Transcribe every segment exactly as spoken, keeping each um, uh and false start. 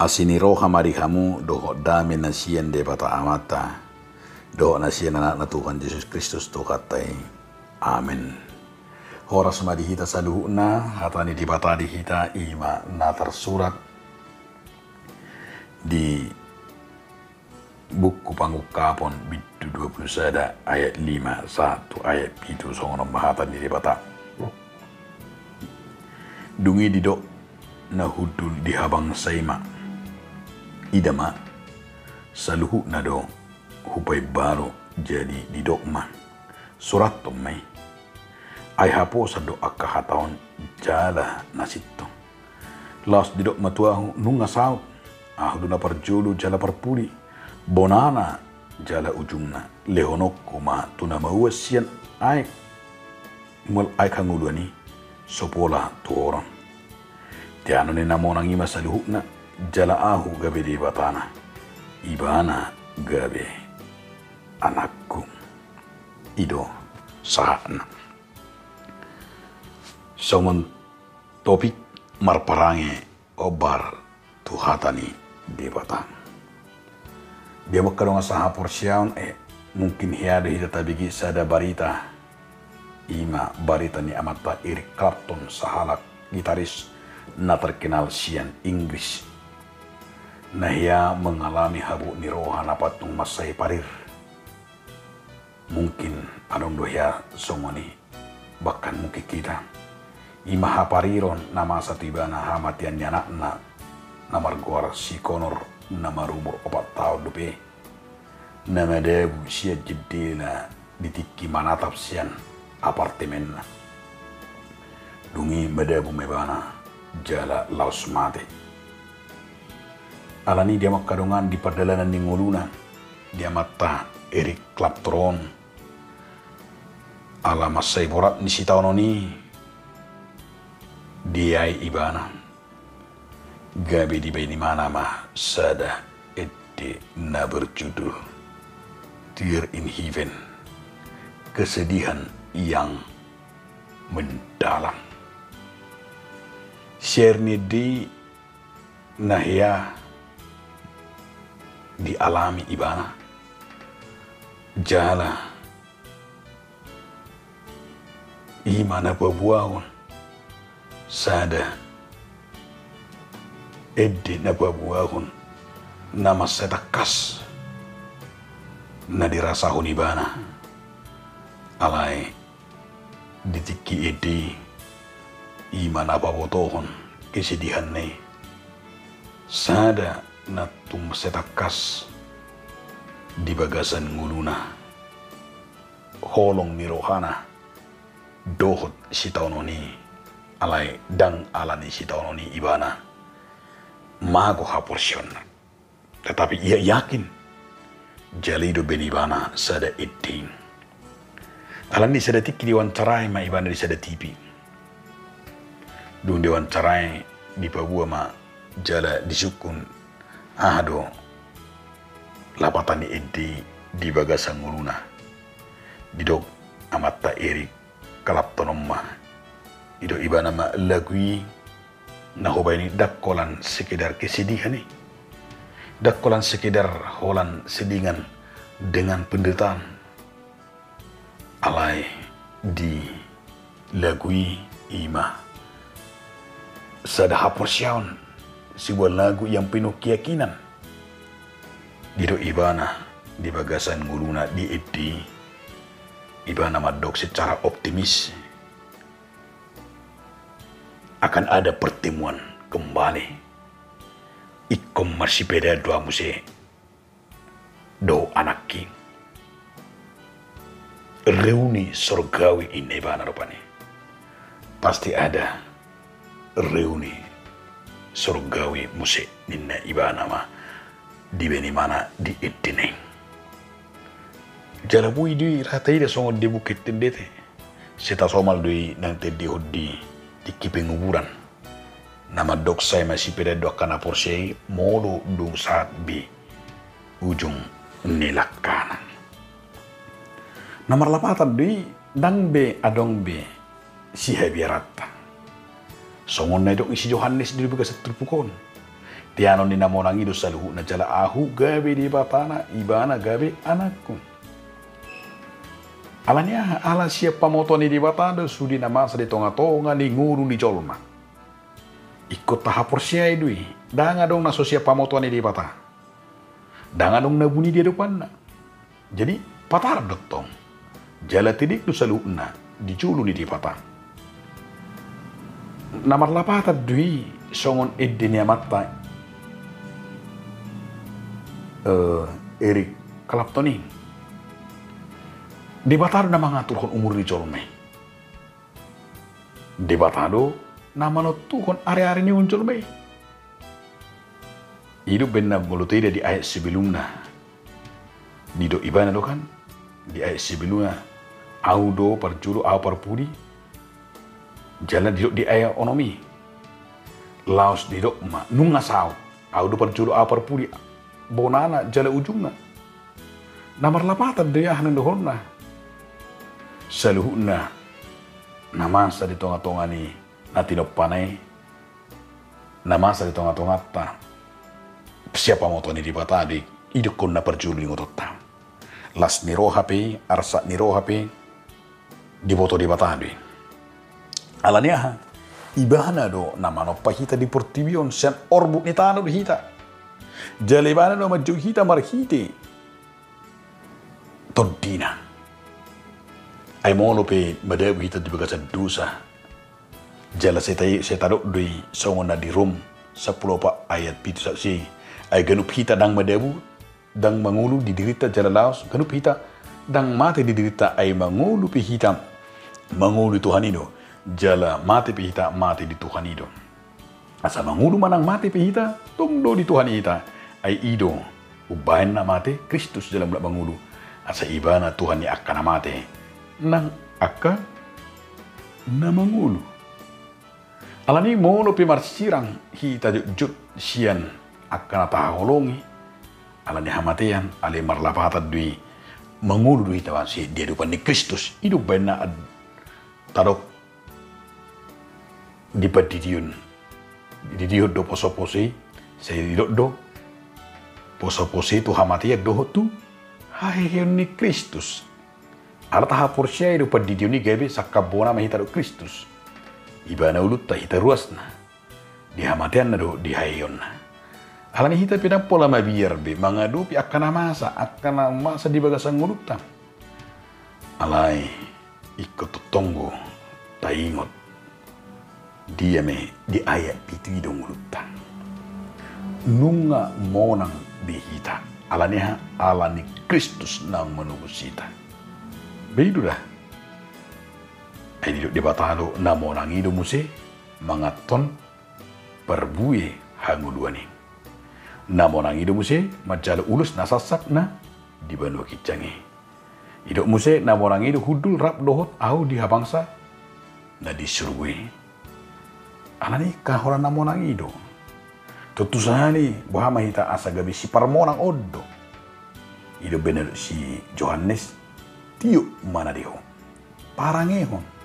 Asi ni roha ma di hamu dohot dame na sian Debata Amanta dohot na sian Anakna Tuhan Jesus Kristus Tuhanta i. Amen. Horas ma di hita saluhutna. Hata ni Debata di hita i ma na tarsurat di Buku Pangungkapon bindu dua pulu sada ayat lima sahat tu ayat pitu. Songon on ma hata ni Debata. Dung i didok na hundul di habangsa i ma: Ida ma, saluhutna do hupaimbaru. Jadi didok ma: Surathon ma i. Ai haposan do angka hata on jala na sintong. Laos didok ma tu ahu: Nunga saut. Ahu do na parjolo jala parpudi, bonana jala ujungna. Lehononku ma tu na mauas sian aek, mual aek hangoluan i, so pola tuhoron. Teanon ni na monang i ma saluhutna, jala ahu gabe Debatana, ibana gabe anakku. I do sahatna. Songon topik marparange hombar tu hata ni Debata. Di hamu angka dongan sahaporseaon, eh, mungkin hea do hita tabege sada barita, i ma barita ni amanta Eric Clapton, sahalak gitaris na terkenal sian Inggris, na hea mengalami habot ni roha na patung mansai parir. Mungkin adong do hea songon i, bahkan mungkin hita. I ma hapariron na masa tu ibana hamatean ni anakna na margoar si Connor, na marumur opat taon dope, na madabu sian jendela di tingki manatap sian apartemenna. Dung i madabu ma ibana jala laos mate. Alani i di hamu angka dongan, di pardalanan ni ngoluna, di amanta Eric Clapton on, ala mansai borat ni sitaonon i, diae ibana, gabe dibaen ibana ma sada ende na berjudul Tear in Heaven, Kesedihan yang Mendalam. Siair ni ende i na hea dialami ibana, jala i ma na paboahon sada ende, na paboahon na mansai tangkas na dirasahon ibana. Alai di tingki ende i, i ma na pabotohon kesedihanna i, sada na tung mansai tangkas di bagasan ngoluna, holong ni rohana dohot sitaonon i. Alai ndang alani sitaonon i ibana mago haporseaonna, tetapi ia yakin jala i do baen ibana sada ende. Alani i sada tingki diwawancarai ma ibana di sada T V. Dung diwawancarai, dipaboa ma jala disungkun aha do lapatan ni ende i di bagasan ngoluna. Didok amanta Eric Clapton on ma, didok ibana ma, lagu i na hubaen i ndang holan sekedar kesedihan i, ndang holan sekedar holan selingan dengan penderitaan. Alai di lagu i, i ma sada haporseaon, sebuah lagu yang penuh keyakinan. Didok ibana di bagasan ngoluna di ende i, ibana mandok secara optimis akan ada pertemuan kembali. Ingkon marsipedaan do ahu muse dohot anakki. Reuni sorgawi, ninna ibana rupani. Pasti ada reuni sorgawi muse, ninna ibana ma dibaen ibana di endena i. Jala boi do i ra taida songon debuk hintendete. Sai tasomal do i nang tendehon di tingki penguburan. Na mandok sai masipedaan do angka na porsea i molo dung sahat be ujung ni langkana. Na marlapatan do i, ndang be adong be sihabiaranta. Songon na nidok ni si Johannes di bagasan turpuk on, Teanon ni na monang i do saluhutna, jala ahu gabe Debatana, ibana gabe anakku. Ala ni aha? Ala sian pamotoan ni Debata do sude na masa di tongatonga ni ngolu ni jolma. Ingkon tahaporseai do i, ndang adong na so sian pamotoan ni Debata. Ndang adong na buni di adopanna. Jadi, patar do tong. Jala tedek do saluhutna di jolo ni Debata. Na marlapatan do i songon ende ni amanta, eh, Eric Clapton i. Debata do na mangaturhon umur ni jolma i. Debata do na manontuhon ariari ni umur ni jolma i. I do umbahen na molo taida di ayat sebelumna. Didok ibana do kan, di ayat sebelumna, ahu do parjolo, ahu parpudi. Jala didok di ayat onom i, laos didok ma, nunga saut, ahu do parjolo, ahu parpudi, bonana jala ujungna. Na marlapatan do i aha na dohononna. Saluhutna na masa di tongatonga ni na tinompana i, na masa di tongatonganta, sian pamotoan ni Debata do i, idokkonna parjolo di ingotonta. Las ni roha pe, arsak ni roha pe, diboto Debata do i. Ala ni aha? Ibana do na manompa hita di portibi on, sian orbuk ni tano do hita. Jala ibana do manjou hita marhite tondina. Ai molo pe madabu hita di bagasan dosa, jala sai ta-, sai tadok do i songon na di Rom sampulu opat ayat pitu saksi. Ai ganup hita ndang madabu, ndang mangolu di dirinta jala laos ganup hita ndang mate di dirinta, ai mangolu pe hita, mangolu di Tuhan i do, jala mate pe hita, mate di Tuhan i do. Asa mangolu manang mate pe hita, tong do di Tuhan i hita. Ai i do umbahen na mate Kristus jala mulak mangolu. Asa ibana Tuhan ni angka na mate nang angka na mangolu. Ala ni molo pe marsirang hita jotjot sian angka na tahaholongi ala ni hamatean, alai marlapatan do i mangolu do hita sian di adopan ni Kristus. I do umbahen na ad-, tadok di pandidion. Dididihon do poso-poso i, sai didok do poso-poso i tu hamatean dohot tu haheheon ni Kristus. Ala tahaporseai do pandidion i gabe sangkap bona ma hita dohot Kristus. Ibana ulunta, hita ruasna. Di hamateanna dohot di haheheonna. Ala ni hita pe ndang pola mabiar be mangadopi angka na masa, angka na masa di bagasan ngolunta. Alai ingkon tongtong do taingot, dia ma i di ayat pitu i do ngolunta. Nunga monang be hita, ala ni aha? Ala ni Kristus naung manobus hita. Be i do da. Ai didok Debata do na monang i do muse manganhon parbue hangoluan i. Na monang i do muse manjalo ulos na sasap na di banua ginjang i. Didok muse na monang i do hundul rap dohot ahu di habangsa na di surgo i. Ala ni i holan na monang i do. Tontu sahat i boha ma hita asa gabe siparmonang on do. I do umbahen na didok si Johannes, tiop ma na di ho. Parangehon.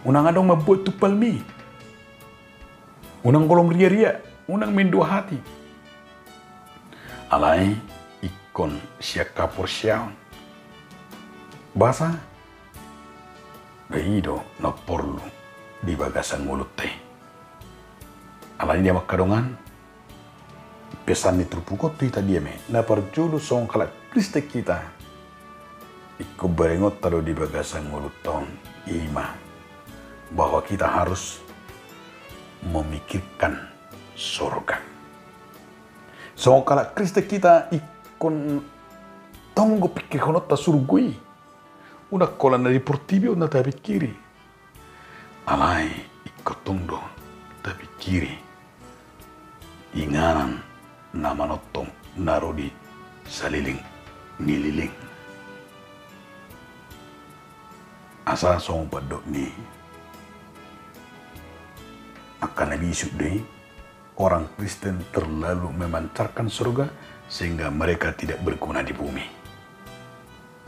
Unang adong mambuat tumpalmi. Unang golom riaria, unang main dua hati. Alai ingkon sian haporseaon. Boasa? Ba i do na porlu di bagasan ngolunta i. Alani dia ma angka dongan, pesan ni turpuk on tu hita dia ma i, na parjolo songon halak Kristen hita. Ingkon barengonta do di bagasan ngolunta on, i ma bahwa kita harus memikirkan sorga. Songon halak Kristen hita ingkon tong do pingkirhononta surgo i. Unang holan na di portibi on na tapingkiri. Alai ingkon tong do tapingkiri inganan na manongtong na ro di saleleng ni leleng. Asa songon pandok ni angka na bisuk do i, orang Kristen terlalu memancarkan sorga sehingga mereka tidak berguna di bumi.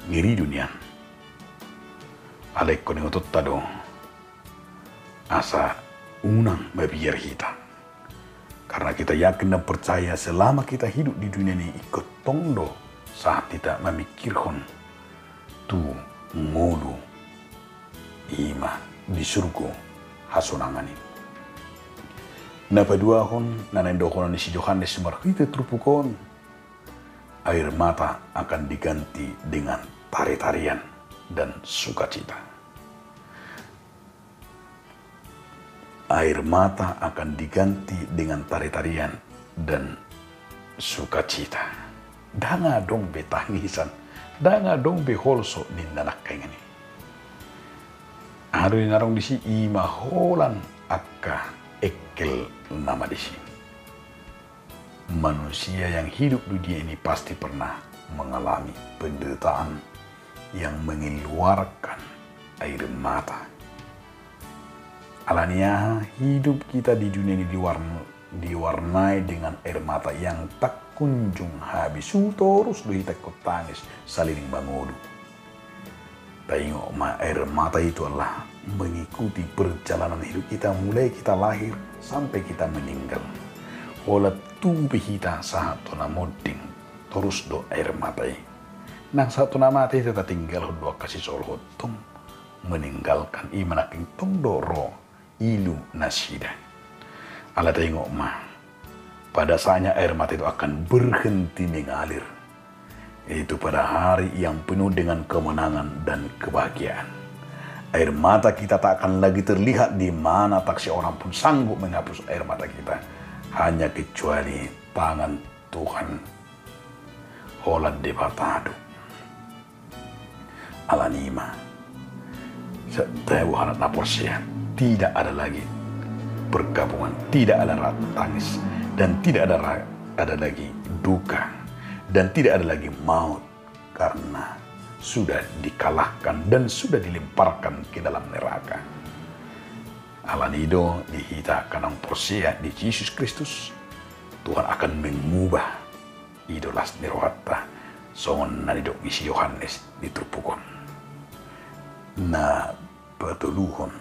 Ngeri do nian. Alai ingkon ingotonta do asa unang mabiar hita. Karena kita yakin dan percaya selama kita hidup di dunia ini ingkon tong do sahat hita mamikirhon tu ngolu i ma di surgo hasonangan i. Na paduahon na naeng dohonon ni si Johannes marhite turpuk on, air mata akan diganti dengan tari-tarian dan sukacita. Air mata akan diganti dengan tari-tarian dan sukacita. Ndang adong be tangisan, ndang adong be holso ninna nangkaningan i. Aha do ninarung disi? I ma holan angka engkel nama disi. Manusia yang hidup di dunia ini pasti pernah mengalami penderitaan yang mengeluarkan air mata. Alani aha hidup kita di dunia ini diwarn-, diwarnai dengan air mata yang tak kunjung habis. Su torus do hita ingkon tangis saleleng mangolu. Taingot ma, air mata itu adalah mengikuti perjalanan hidup kita, mulai kita lahir sampai kita meninggal. Holan tubu hita sahat tu na monding, torus do air mata i. Nang sahat tu na mate hita, tatinggalhon do angka sisolhot, tong meninggalkan, i ma nangkin tong do ro ilu nasida. Alai taingot ma, pada saatnya air mata itu akan berhenti mengalir, yaitu pada hari yang penuh dengan kemenangan dan kebahagiaan. Air mata kita tak akan lagi terlihat, di mana tak seorang pun sanggup menghapus air mata kita, hanya kecuali tangan Tuhan, holan Debata do. Alani i ma, sahat tu halak na porsea, tidak ada lagi perkabungan, tidak ada ra-, tangis, dan tidak ada ra-, ada lagi duka, dan tidak ada lagi maut, karena sudah dikalahkan dan sudah dilemparkan ke dalam neraka. Alani i do di hita angka na porsea di Jesus Kristus, Tuhan akan mengubah i do las ni rohanta, songon na nidok ni si Johannes di turpuk on. Na patoluhon,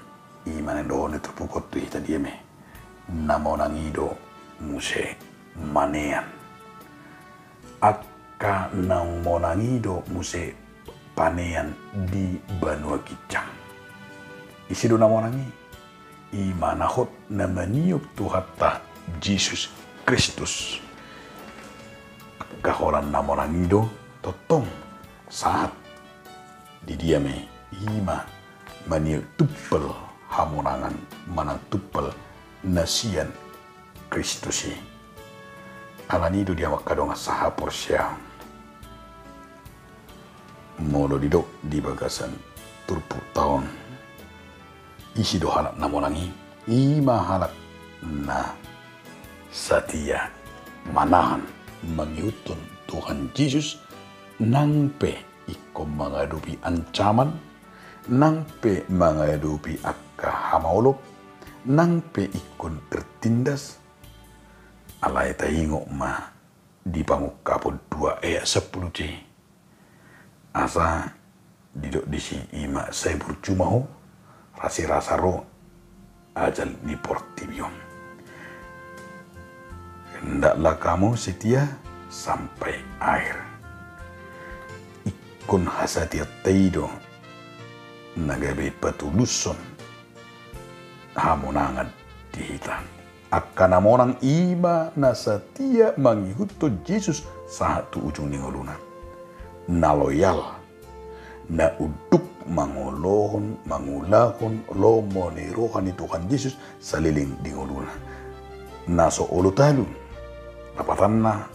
i ma na dohonon ni turpuk on tu hita, dia ma i, na monang i do muse manean. Angka na monang i do muse panean di banua ginjang. Ise do na monang i? I ma na hot na maniop Tuhanta Jesus Kristus. Angka holan na monang i do tongtong sahat di dia ma i, i ma maniop tumpal hamonangan manang tumpal na sian Kristus i. Alani i do di hamu angka dongan sahaporseaon, molo didok di bagasan turpukta on, ise do halak na monang i? I ma halak na satia manahan mangihuthon Tuhan Jesus, nang pe ingkon mangadopi ancaman, nang pe mangadopi angka hamaolop, nang pe ingkon tertindas. Alai taingot ma di Pangungkapon dua ayat sampulu C. Asa didok disi, i ma sai burju ma ho, rasirasa ro ajal ni portibi on. Hendaklah kamu setia sampai akhir. Ingkon hasatiaonta i do na gabe patulushon hamonangan di hita. Angka na monang i ma na satia mangihuthon Jesus sahat tu ujung ni ngoluna. Na loyal, na unduk mangolohon, mangulahon lomo ni roha ni Tuhan Jesus saleleng di ngoluna. Na so olo talu, lapatanna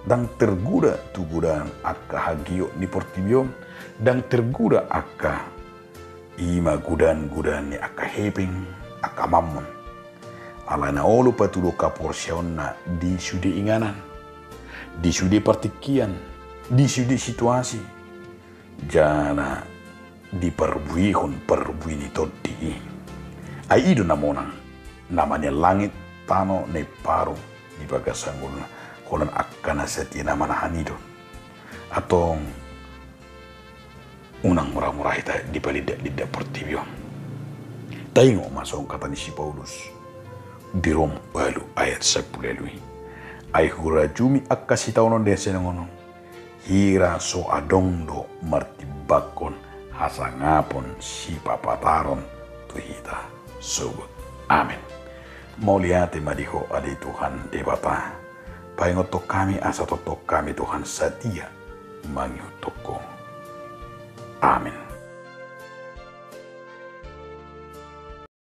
ndang tergoda tu godaan angka hagiot ni portibi on, ndang tergoda angka i ma godaan-godaan ni angka hepeng, angka mammon. Alai na olo patuduhon haporseaonna di sude inganan, di sude partingkian, di sude situasi, jala di parbuehon parbue ni tondi i. Ai i do na monang, na manean langit, tano, na imparu di bagasan ngoluna, holan angka na satia na manahan i do. Antong unang mura-mura hita dipalindak-lindak portibi on. Taingot ma songon hata ni si Paulus: Di Rom ualu ayat sampulu ualu i. Ai hurajumi angka sitaonon di hasiangan on, hira so adong do martimbangkon hasangapon sipapataron tu hita sogot. Amen. Mauliate ma di Ho ale Tuhan Debata. Paingothon hami asa tongtong hami Tuhan satia mangihuthon Ho. Amen.